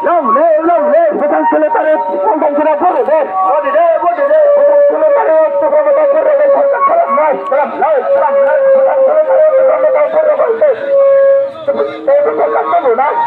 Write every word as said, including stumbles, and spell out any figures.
Long live, long live, Bhutang Solitary, Bhutang Solitary, body de, body de, Bhutang Solitary, Bhutang Solitary, Bhutang Solitary, Bhutang Solitary, Bhutang Solitary, Bhutang Solitary.